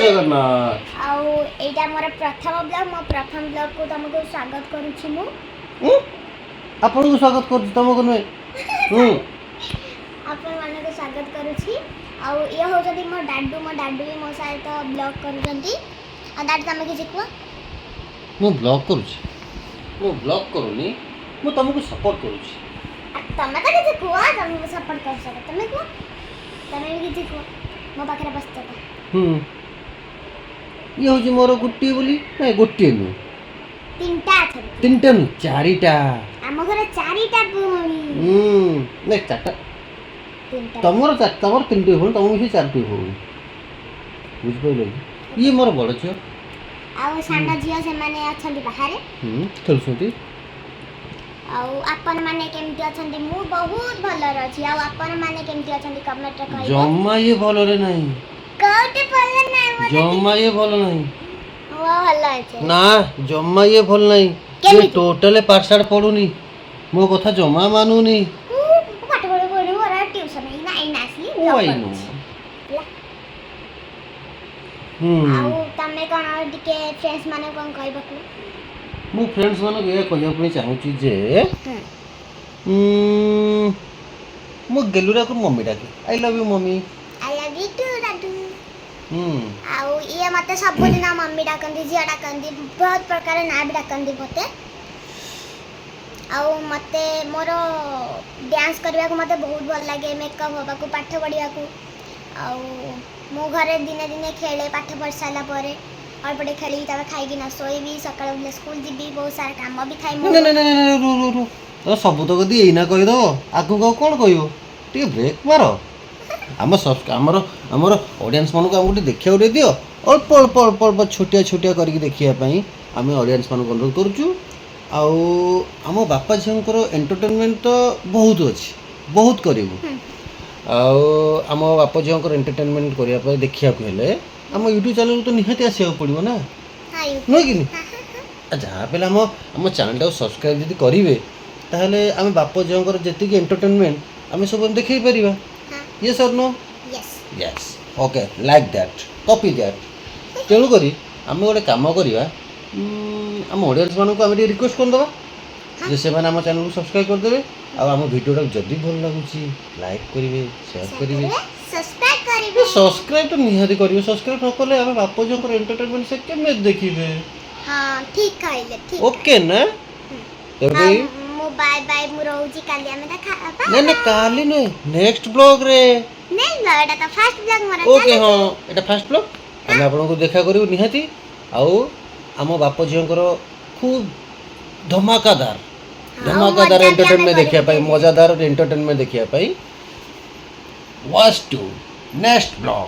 ଜଗନ୍ନାଥ। ଆଉ ଏଇଟା ମୋର ପ୍ରଥମ ବ୍ଲଗ୍। ମୋ ପ୍ରଥମ ବ୍ଲଗ୍କୁ ତମକୁ ସ୍ୱାଗତ କରୁଛି ମୁଁ। ଆପଣଙ୍କୁ ସ୍ୱାଗତ କରୁଛି, ତମକୁ ନୁହେଁ। ହୁଁ। ଆପଣମାନଙ୍କୁ ସ୍ୱାଗତ କରୁଛି। ଆଉ ଇଏ ହେଉଛନ୍ତି ମୋ ଡାଡୁ। ମୋ ଡାଡୁ ବି ମୋ ସହିତ ବ୍ଲଗ୍ କରୁଛନ୍ତି। ଆଉ ଡାଡୁ, ତମେ କିଛି କୁହ। ମୁଁ ବ୍ଲଗ୍ କରୁଛି? ମୁଁ ବ୍ଲଗ୍ କରୁନି, ମୁଁ ତମକୁ ସପୋର୍ଟ କରୁଛି। ଆଉ ତମେ ତ କିଛି କୁହ। ତମକୁ ସପୋର୍ଟ କରୁଛ ତ ତମେ କୁହ। ତମେ ବି କିଛି କୁହ, ମୋ ପାଖରେ ବସିଛ ତ। ହୁଁ, ଇଏ ହେଉଛି ମୋର ଗୋଟିଏ ବୋଲି, ନାଇଁ, ଗୋଟିଏ ନୁହେଁ। ତିନିଟା ଅଛନ୍ତି। ତିନିଟା ନୁହେଁ, ଚାରିଟା। ଆମ ଘରେ ଚାରିଟା ଭଉଣୀ। ହୁଁ, ନାଇଁ, ଚାରିଟା। ତିନିଟା। ତମର ଚାରି, ତମର ତିନିଟି ଭଉଣୀ, ତମକୁ ମିଶି ଚାରିଟି ଭଉଣୀ, ବୁଝିପାରିଲ କି? ଇଏ ମୋର ବଡ଼ ଝିଅ। ଆଉ ସାନ ଝିଅ, ସେମାନେ ଅଛନ୍ତି ବାହାରେ। ହୁଁ, ଖେଳୁଛନ୍ତି। ଆଉ ଆପଣମାନେ କେମିତି ଅଛନ୍ତି? ମୁଁ ବହୁତ ଭଲରେ ଅଛି। ଆଉ ଆପଣମାନେ କେମିତି ଅଛନ୍ତି, କମେଣ୍ଟରେ କହିବେ। ଜମା ଇଏ ଭଲରେ ନାହିଁ। କୋଉଠି ଭଲ ନାହିଁ ମୋର? ଜମା ଇଏ ଭଲ ନାହିଁ। ମୁଁ ଭଲ ଅଛି। ନା, ଜମା ଇଏ ଭଲ ନାହିଁ ଇଏ। କେମିତି? ଟୋଟାଲି ପାଠ ସାଠ ପଢୁନି, ମୋ କଥା ଜମା ମାନୁନି। ମୁଁ ପାଠ ପଢି ପଢି ମୋର ଟ୍ୟୁସନ ହେଇକିନା ଏଇନା ଆସିଲି। ଓ vlog I no. କରୁଛି। ହେଲା? ହୁଁ। ଆଉ ତମେ କ'ଣ ଟିକେ ଫ୍ରେଣ୍ଡସ୍ ମାନଙ୍କୁ କ'ଣ କହିବ, କୁହ। ମୁଁ ଫ୍ରେଣ୍ଡସ୍ ମାନଙ୍କୁ ଏହା କହିବା ପାଇଁ ଚାହୁଁଛି ଯେ ମୋ ଗେଲୁରାକୁ ମମି ଡାକେ। I love you, mummy. I love you too, Dadu. ଆଉ ଇଏ ମୋତେ ସବୁଦିନ ମମି ଡାକନ୍ତି, ଝିଅ ଡାକନ୍ତି, ବହୁତ ପ୍ରକାର ନାଁ ବି ଡାକନ୍ତି ମୋତେ। ଆଉ ମୋତେ ମୋର ଡ୍ୟାନ୍ସ କରିବାକୁ ମୋତେ ବହୁତ ଭଲ ଲାଗେ, ମେକଅପ୍ ହେବାକୁ, ପାଠ ପଢ଼ିବାକୁ। ଆଉ ମୁଁ ଘରେ ଦିନେ ଦିନେ ଖେଳେ। ପାଠ ପଢ଼ି ସାରିଲା ପରେ ଅଳ୍ପ ଟିକେ ଖେଳିବି, ତାପରେ ଖାଇକିନା ଶୋଇବି। ସକାଳୁ ଉଠିଲେ ସ୍କୁଲ ଯିବି। ବହୁତ ସାରା କାମ ବି ଥାଏ ନା। ମୋର। ନା ନା ନା, ରୁ ରୁ ରୁ, ତ ସବୁ ତ ଯଦି ଏଇନା କହିଦେବ, ଆଗକୁ ଆଉ କ'ଣ କହିବ? ଟିକେ ବ୍ରେକ୍ ମାର। ଆମ ଆମର ଆମର ଅଡ଼ିଏନ୍ସ ମାନଙ୍କୁ ଆମକୁ ଟିକେ ଦେଖିବାକୁ ଟିକେ ଦିଅ। ଅଳ୍ପ ଅଳ୍ପ ଅଳ୍ପ ଅଳ୍ପ, ଛୋଟିଆ ଛୋଟିଆ କରିକି ଦେଖିବା ପାଇଁ ଆମେ ଅଡ଼ିଏନ୍ସ ମାନଙ୍କୁ ଅନୁରୋଧ କରୁଛୁ। ଆଉ ଆମ ବାପା ଝିଅଙ୍କର ଏଣ୍ଟରଟେନମେଣ୍ଟ ତ ବହୁତ ଅଛି, ବହୁତ କରିବୁ। ଆଉ ଆମ ବାପ ଝିଅଙ୍କର ଏଣ୍ଟରଟେନମେଣ୍ଟ କରିବା ପାଇଁ ଦେଖିବାକୁ ହେଲେ ଆମ ୟୁଟ୍ୟୁବ୍ ଚ୍ୟାନେଲକୁ ତ ନିହାତି ଆସିବାକୁ ପଡ଼ିବ ନା? ହଁ। ନୁହେଁ କି? ଆଉ ଯାହା ହେଲେ ଆମ ଚ୍ୟାନେଲଟାକୁ ସବସ୍କ୍ରାଇବ୍ ଯଦି କରିବେ, ତାହେଲେ ଆମେ ବାପ ଝିଅଙ୍କର ଯେତିକି ଏଣ୍ଟରଟେନମେଣ୍ଟ ଆମେ ସବୁ ଦେଖେଇ ପାରିବା। Yes or no? Yes. Yes, okay, like that, copy that. ତେଣୁକରି ଆମେ ଗୋଟେ କାମ କରିବା, ଆମ ଅଡ଼ିଏନ୍ସ ମାନଙ୍କୁ ଆମେ ଟିକେ ରିକ୍ୱେଷ୍ଟ କରିଦେବା ଯେ ସେମାନେ ଆମ ଚ୍ୟାନେଲକୁ ସବସ୍କ୍ରାଇବ୍ କରିଦେବେ। ଆଉ ଆମ ଭିଡ଼ିଓଟାକୁ ଯଦି ଭଲ ଲାଗୁଛି, ଲାଇକ୍ କରିବେ, ସେୟାର କରିବେ। ସବସ୍କ୍ରାଇବ୍ କରିବେ। ସବସ୍କ୍ରାଇବ୍ ତ ନିହାତି କରିବେ। ସବସ୍କ୍ରାଇବ୍ ନ କଲେ ଆମେ ବାପ ଝିଅଙ୍କର ଏଣ୍ଟରଟେନମେଣ୍ଟ ସେ କେମିତି ଦେଖିବେ? ହଁ, ଠିକ୍ କହିଲେ, ଠିକ୍। ଓକେ ନା? ତେଣୁକରି ହଁ, ମୁଁ ବାଏ ବାଏ, ମୁଁ ରହୁଛି। କାଲି ଆମେ ଦେଖା ହେବା। ନା ନା, କାଲି ନୁହେଁ, ନେକ୍ସଟ ବ୍ଲଗ୍ରେ। ନାଇଁ, ଏଇଟା ତ ଫାର୍ଷ୍ଟ ବ୍ଲଗ୍ ମୋର। ଓକେ, ହଁ, ଏଇଟା ଫାର୍ଷ୍ଟ ବ୍ଲଗ୍। ଆମେ ଆପଣଙ୍କୁ ଦେଖା କରିବୁ ନିହାତି। ଆଉ ଆମ ବାପ ଝିଅଙ୍କର ଖୁବ୍ ଧମାକାଦାର ଧମାକାଦାର ମଜା ବି ଆମେ ଏଣ୍ଟରଟେନମେଣ୍ଟ ଦେଖିବା ପାଇଁ, କରିବୁ। ମଜାଦାର ଏଣ୍ଟରଟେନମେଣ୍ଟ ଦେଖିବା ପାଇଁ watch to next blog.